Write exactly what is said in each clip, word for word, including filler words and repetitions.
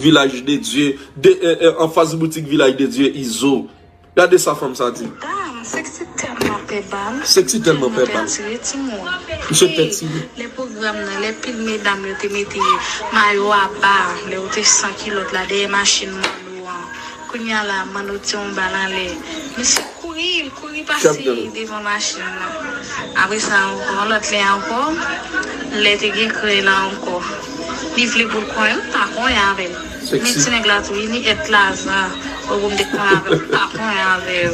Vilaj de Dye, de, e, e, anfas boutik Vilaj de Dye, Izo. Gade sa fanm sa di. Dam, Sexy tèlman pè bal. Sexy tèlman pè bal. Tèlman pè tire timoun. Misye pè tire. Lè pwogram nan, lè pil medam yo te mete mayo a ba, lè yo te san kilòt la dèyè machin Manno an. Kounye a la, Manno tire yon bal anlè. Misye kouri, l kouri pase devan machin nan. Apre sa ankò, lòt lè ankò, lè te gen krèy la ankò. Li vle pou l konyen, m pa konyen avè l. Men ti nèg la tou, li ni èt laza. Ou pou m te konyen avè l, m pa konyen avè yo.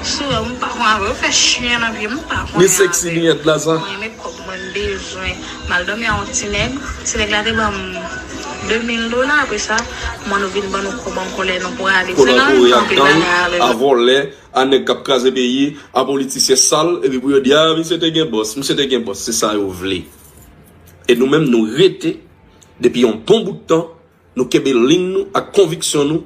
Si w wè m pa konyen avè yo, fè chen nan pye m, m pa konyen avè yo. Ni Sexy, ni èt laza. Mwen renmen kòb mwen, m bezwen. M al dòmi a yon ti nèg. Ti nèg la te ban m de mil dola, apre sa, Manno vin ban nou kòb ankò lè nou prale. Kòb ankò, e a gang, a vòlè, a nèg k ap kraze peyi, a politisyen sal, epi pou yo di, a, misye te gen bòs, misye te gen bòs, se sa yo vle. E nou menm, nou rete, depi yon bon bout tan, nou kenbe liy nou ak konviksyon nou.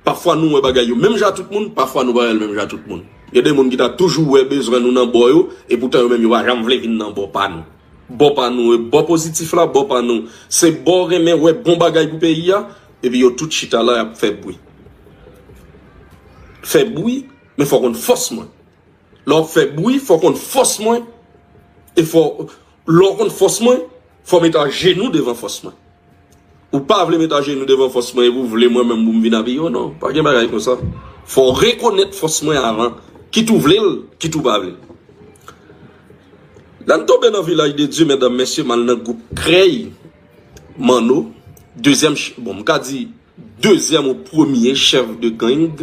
Pafwa nou wè bagay yo menm jan ak tout moun, pafwa nou pa wè l menm jan ak tout moun. Gen de moun ki ta toujou wè bezwen nou nan bò yo, e poutan yo menm yo pa janm vle vin nan bò pa nou. Bò pa nou, e bò pozitif la, bò pa nou. Se bò renmen wè bon bagay pou peyi a, epi yo tout chita la, y ap fè bri. Fè bri, men fò w konn fòs mwen. Lè w ap fè bri, fò w konn fòs mwen, e fò, lè w konn fòs mwen, fò w met ajenou devan fòs mwen. Ou pa vle met ajenou devan fòs mwen epi w vle mwen menm pou m vin apiye w, non. Pa gen bagay konsa. Fò w rekonèt fòs mwen avan, kit ou vle l, kit ou pa vle l. La n tonbe nan Vilaj de Dye, medam, mesye, m al nan gwoup Krèy Manno, dezyèm, ch- bon, m ka di, dezyèm ou premye chèf de gang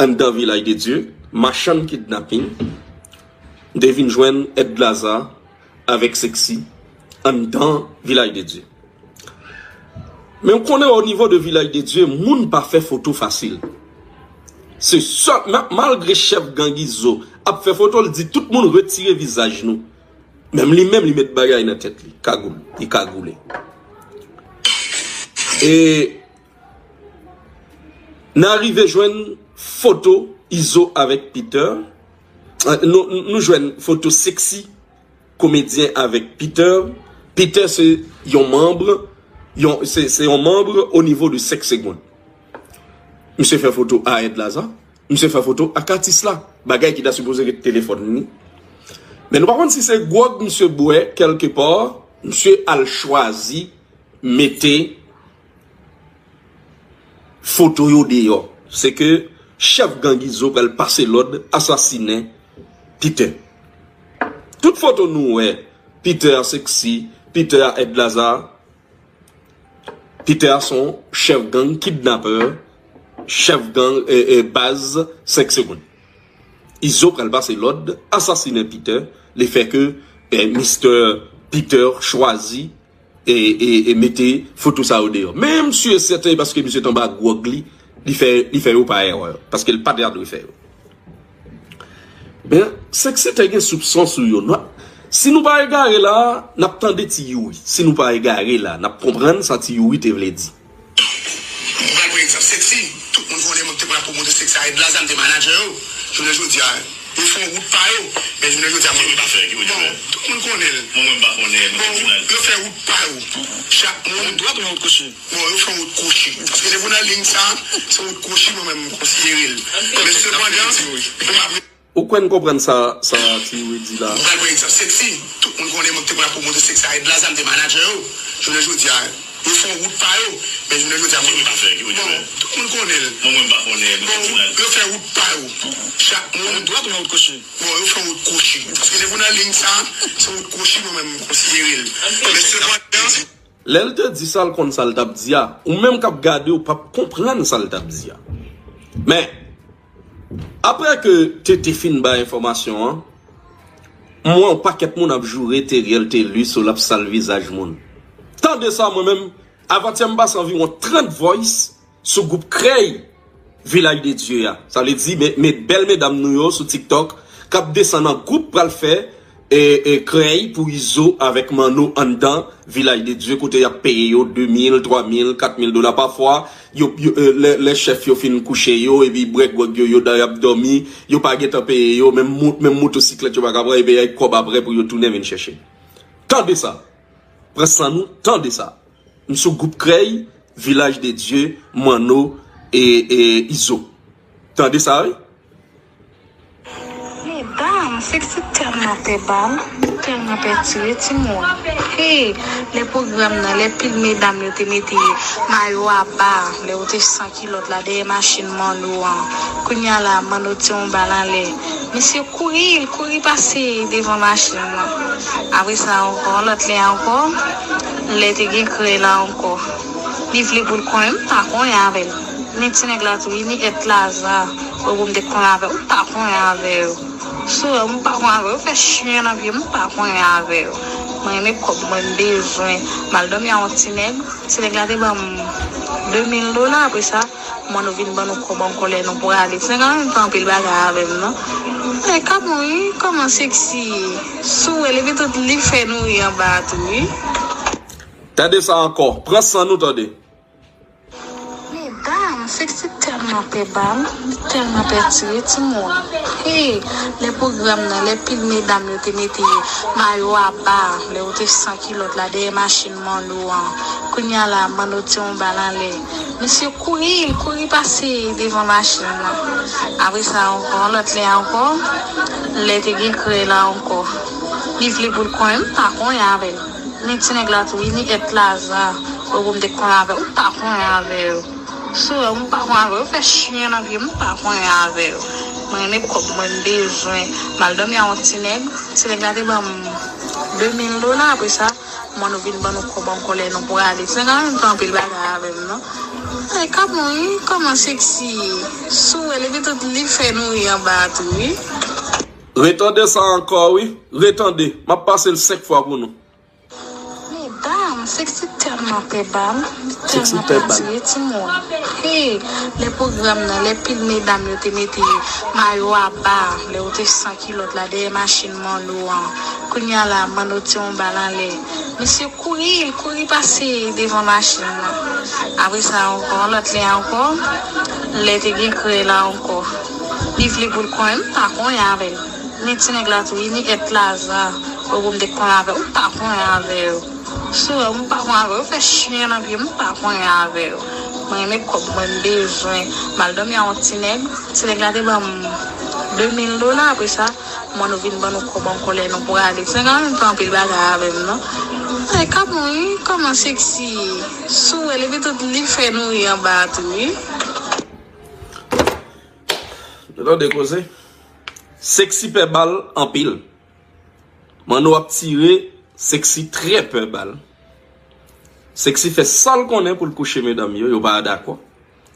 anndan Vilaj de Dye, machann kidnaping, m te vin jwenn Èd Laza avèk Sexy anndan Vilaj de Dye. Men w konnen o nivo de Vilaj de Dye, moun pa fè foto fasil. Se sa, ma- malgre chèf gang Izo ap fè foto, l di tout moun retire vizaj nou. Menm li menm, li met bagay nan tèt li, kagoul, li kagoule. E n a rive jwenn foto Izo avèk Peter. Eh, nou, nou jwenn foto Sexy komedyen avèk Peter. Peter se yon manm, yon, se, se yon manm o nivo de Sèk Segonn. Misye fè foto a Èd Laza. Misye fè foto ak atis la. Bagay ki ta sipoze ret telefòn li. Men nou pa konn si se gwòg misye bwè kèlkepa, misye al chwazi mete foto yo deyò. Se ke chèf gang Izo pral pase lòd asasinen Peter. Tout foto nou wè, Peter a Sexy, Peter a Èd Laza, Peter a se yon chèf gang kidnapè, chèf gang, e, e, baz Sèk Segonn. Izo pral pase lòd asasinen Peter, lefètke, e, Mister Peter chwazi e, e, e mete foto sa yo deyò. Men m si e sèten, paske misye t anba gwòg li, li fè, li fè yo pa erè, paske l pa t dwe fè yo. Men, Sexy te gen soupson sou yo. Nou, si nou pa egare la, n ap tande Ti Youri. Si nou pa egare la, n ap konprann sa Ti Youri te vle di. Mwen pral pran egzanp Sexy. Tout moun konnen mwen ki te pral pwomote Sexy a Èd Laza, m te manadjè yo. Jounen jodi a, yo fè yon wout pa yo. Men jounen jodi a, mwen menm pa fè. Bon, tout moun konnen l. Mwen menm pa konnen. Bon, yo fè wout pa yo. Chak moun. Wout dwat oubyen wout kwochi? Bon, yo fè wout kwochi. Paske depi w nan liy sa, se wout kwochi mwen menm m konsidere l. Men sepandan, mwen pa vle. Ou kwè n konprann sa, sa Ti Youri di la? Mwen pral pran egzanp Sexy. Tout moun konnen mwen ki te pral pwomote Sexy a Èd Laza, m te manadjè yo. Jounen jodi a, yo fè yon wout pa yo. Men jounen jodi a, mwen menm pa fè. Bon, tout moun konnen l. Mwen menm pa konnen. Bon, yo fè wout pa yo. Chak moun. Wout dwat oubyen wout kwochi? Bon, yo fè wout kwochi. Paske depi w nan liy sa, se wout kwochi mwen menm m konsidere l. Men sepandan, lè l te di sa, l konn sa l t ap di a. Ou menm k ap gade, ou p ap konprann sa l t ap di a. Men, apre ke T T fin bay enfòmasyon an, m wè yon pakèt moun ap joure Teriel Thelus, l ap sal vizaj moun. Tande sa, mwen menm, avantyè m pase anviwon trant voice sou gwoup Krèy Vilaj de Dye a. Sa vle di, men, men bèl medam nou yo sou TikTok k ap desann an gwoup pral fè, e, e, krèy pou Izo avèk Manno anndan Vilaj de Dye, kote y ap peye yo de mil, twa mil, kat mil dola. Pafwa, yo, yo, e, lè, lè chèf yo fin kouche yo, epi bwè gwòg yo, yo da, y ap dòmi, yo pa gentan peye yo, menm mo-, menm motosiklèt yo pa ka pran, epi y ap kòb apre pou yo tounen vin chèche. Tande sa. Pran san nou, tande sa. M sou gwoup Krèy, Vilaj de Dye, Manno e, e Izo. Tande sa, wi. Medam, Sexy tèlman pè bal, li tèlman pè tire timoun. Hey, lè pwogram nan, lè pil medam yo te mete mayo a ba, lè yo te san kilòt la dèyè machin Manno an. Kounye a la, Manno tire yon bal anlè. Misye kouri, l kouri pase devan machin nan. Apre sa ankò, lòt lè ankò, lè te gen krèy la ankò. Li vle pou l konnen, m pa konnen avè l. Men ti nèg la tou, wi, ni èt laza. Ou pou m te konn avè w, m pa konnen avè yo. Sou yo, m pa konnen avè yo, fè chen nan pye m, m pa konnen avè yo. Mwen renmen kòb mwen, m bezwen. M al dòmi a yon ti nèg. Ti nèg la te ban m de mil dola, apre sa, mwen nou vin ban nou kòb ankò lè nou prale. Ti nèg la menm fè anpil bagay avè m, non. E, kòman, wi, kòman Sexy? Sou yo, epi tout li fè nou ri anba a tou, wi. Tande sa ankò. Pran san nou tande. Medam, Sexy tèlman pè bal, li tèlman pè tire timoun. Hey, lè pwogram nan, lè pil medam yo te mete mayo a ba, lè yo te san kilòt la dèyè machin Manno an. Kounye a la, Manno tire yon bal anlè. Misye kouri, l kouri pase devan machin nan. Apre sa ankò, lòt lè ankò, lè te gen krèy la ankò. Li vle pou l konnen, m pa konnen avè l. Men ti nèg la tou, wi, ni èt laza. Ou pou m te konn avè w, m pa konnen avè yo. Sou yo, m pa konnen avè yo, fè chen nan pye m, m pa konnen avè yo. Mwen renmen kòb mwen, m bezwen. M al dòmi a yon ti nèg. Ti nèg la te ban m de mil dola, apre sa, mwen nou vin ban nou kòb ankò lè nou prale. Ti nèg la menm fè anpil bagay avè m, non. Ay, kòman, wi, kòman Sexy? Sou yo, epi tout li fè nou ri anba a tou, wi. Retande sa ankò, wi. Retande. M ap pase l senk fwa pou nou. Medam, Sexy tèlman pè bal, li tèlman pè tire timoun. Hey, lè pwogram nan, lè pil medam yo te mete mayo a ba, lè yo te san kilòt la dèyè machin Manno an. Kounye a la, Manno tire yon bal anlè. Misye kouri, l kouri pase devan machin nan. Apre sa ankò, lòt lè ankò, lè te gen krèy la ankò. Li vle pou l konnen, m pa konnen avè l. Men ti nèg la tou, wi, ni èt laza. Ou pou m te konn avè w, m pa konnen avè yo. Sou yo, m pa konnen avè yo, fè chen nan pye m, m pa konnen avè yo. Mwen renmen kòb mwen, m bezwen. M al dòmi a yon ti nèg. Ti nèg la te ban m de mil dola, apre sa, mwen nou vin ban nou kòb ankò lè nou prale. Ti nèg la menm fè anpil bagay avè m, non. Ay, kòman, wi, kòman Sexy? Sou yo, epi tout li fè nou ri anba a tou, wi. Nou tande koze? Sexy pè bal anpil. Manno ap tire, Sexy trè pè bal. Sexy fè sa l konnen pou l kouche medam yo, yo pa dakò.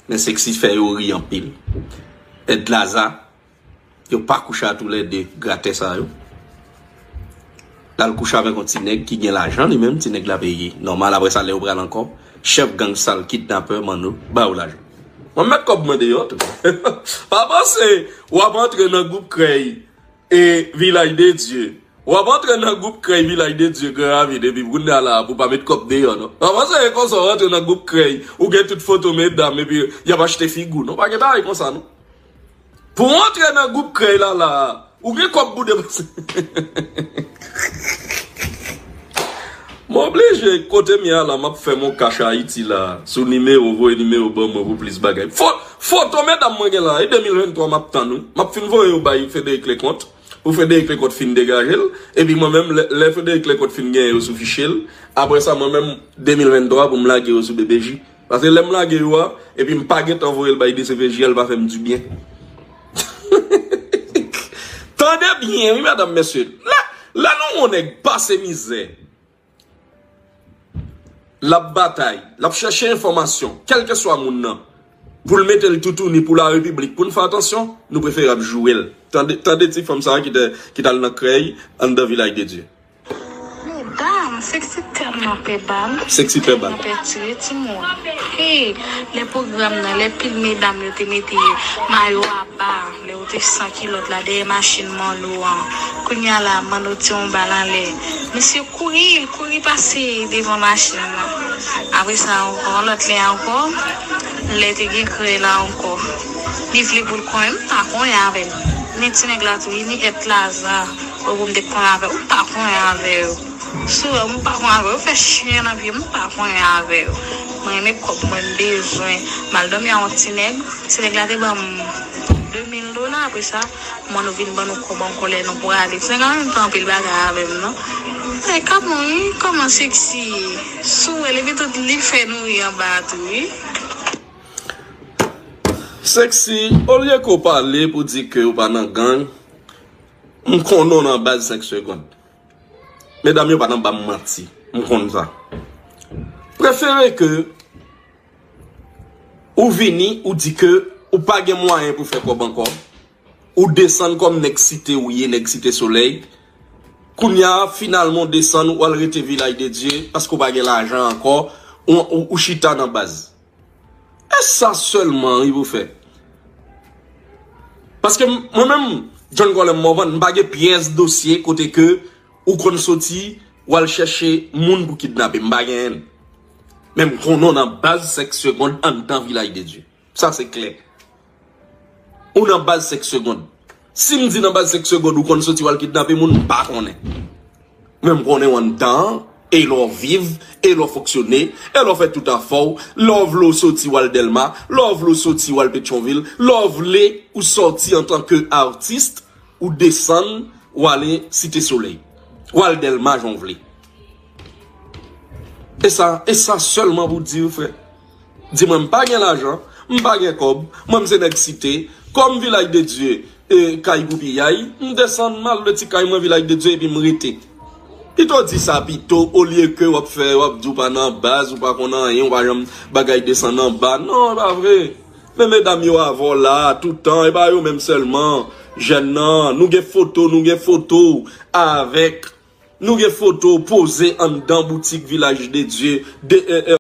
Men Sexy fè yo ri anpil. Èt laza, yo pa kouche a toulède, gratè sa yo. L al kouche avèk yon ti nèg ki gen lajan li menm, ti nèg la peye. Nòmal, apre sa, lè yo pral ankò, chèf gang sal, kidnapè, Manno, ba yo lajan. Mwen met kòb mwen deyò tou. Pa panse w ap antre nan gwoup krèy e Vilaj de Dye. W ap antre nan gwoup krèy Vilaj de Dye Gran Ravin epi kounye a la pou pa met kòb deyò non. Pa panse e konsa w antre nan gwoup krèy, ou gen tout foto medam epi y ap achte figi w non. Pa gen bagay konsa non. Pou w antre nan gwoup krèy la la, ou gen kòb pou depanse. Mwen oblije, kote m ye a la, m ap fè mon kach Ayiti la, sou nimewo, voye nimewo ban mwen pou plis bagay. Fo-, foto medam mwen gen la, e de mil venntwa m ap tann wi. M ap fin voye yo bay Frederic Leconte, pou Frederic Leconte fin degaje l, epi mwen menm, lè, lè Frederic Leconte fin genyen yo sou fichye l, apre sa mwen menm, de mil venntwa pou m lage yo sou B B J. Paske lè m lage yo a, epi m pa gentan voye l bay D C P J a, l pa fè m dibyen. Tande byen wi, medam, mesye. Lè, lè nou wè yon nèg pase mizè, l ap batay, l ap chèche enfòmasyon, kèlkeswa moun nan, pou l mete l toutouni pou larepiblik, pou n fè atansyon, nou preferab joure l. Tande, tande ti fanm sa a ki te, ki t al nan krèy anndan Vilaj de Dye. Medam, Sexy tèlman pè bal. Sexy pè bal. Tèlman pè tire timoun. Hey, lè pwogram nan, lè pil medam yo te mete mayo a ba, lè yo te san kilòt la dèyè machin Manno an. Kounye a la, Manno tire yon bal anlè. Misye kouri, l kouri pase devan machin nan. Apre sa ankò, lòt lè ankò, lè te gen krèy la ankò. Li vle pou l konnen, m pa konnen avè l. Men ti nèg la tou, li ni èt laza. Ou pou m te konn avè w, m pa konnen avè yo. Sou yo, m pa konnen avè yo. Fè chen nan pye m, m pa konnen avè yo. Mwen renmen kòb, mwen bezwen. M al dòmi a yon ti nèg. Ti nèg la te ban m de mil dola. Apre sa, mwen nou vin ban nou kòb ankò lè nou prale. Ti nèg la menm fè anpil bagay avè m, non. E kòb mwen, wi, kòman Sexy? Sou wè, epi tout li fè nou ri anba a tou, wi. Sexy, olye ke w pale pou di ke w pa nan gang, m konnen w nan baz senk segonn. Medam yo pa nan ba m manti. M konn sa. Prefere ke ou vini, ou di ke ou pa gen mwayen pou fè kòb ankò, ou desann kòm nèg Site ou ye, nèg Site Solèy. Kounye a, finalman, w desann, w al rete Vilaj de Dye, paske w pa gen lajan ankò, ou, ou, ou chita nan baz. E sa sèlman wi pou fè. Paske m- mwen menm, John Colem Morvan, m pa gen pyès dosye kote ke ou konn soti, w al chèche moun pou kidnape. M pa genyen l. Men m konnen w nan baz senk segonn anndan Vilaj de Dye. Sa se klè. Ou nan baz senk segonn. Si m di nan baz senk segonn ou konn soti w al kidnape moun, m pa konnen. Men m konnen w anndan an, e lè w viv, e lè w fonksyone, e lè w fè tout afè w, lè w vle w soti w al Dèlma, lè w vle w soti w al Petyonvil, lè w vle ou sòti antanke atis, ou desann, ou ale Site Solèy, ou al Dèlma jan w vle. E sa, e sa sèlman pou di w, frè. Di mwen, m pa gen lajan, m pa gen kòb, mwen m se nèg Site, kòm Vilaj de Dye, e, kay goupiyay, m desann, m al nan ti kay mwen Vilaj de Dye epi m rete. Pito di sa pito, olye ke w ap fè, w ap di w pa nan baz, ou pa konn anyen, ou pa janm bagay desann anba. Non, e pa vre. Men medam yo avè w la, toutan, e pa yo menm sèlman. Jèn nan, nou gen foto, nou gen foto avèk, nou gen foto poze anndan boutik Vilaj de Dye, de, e, e,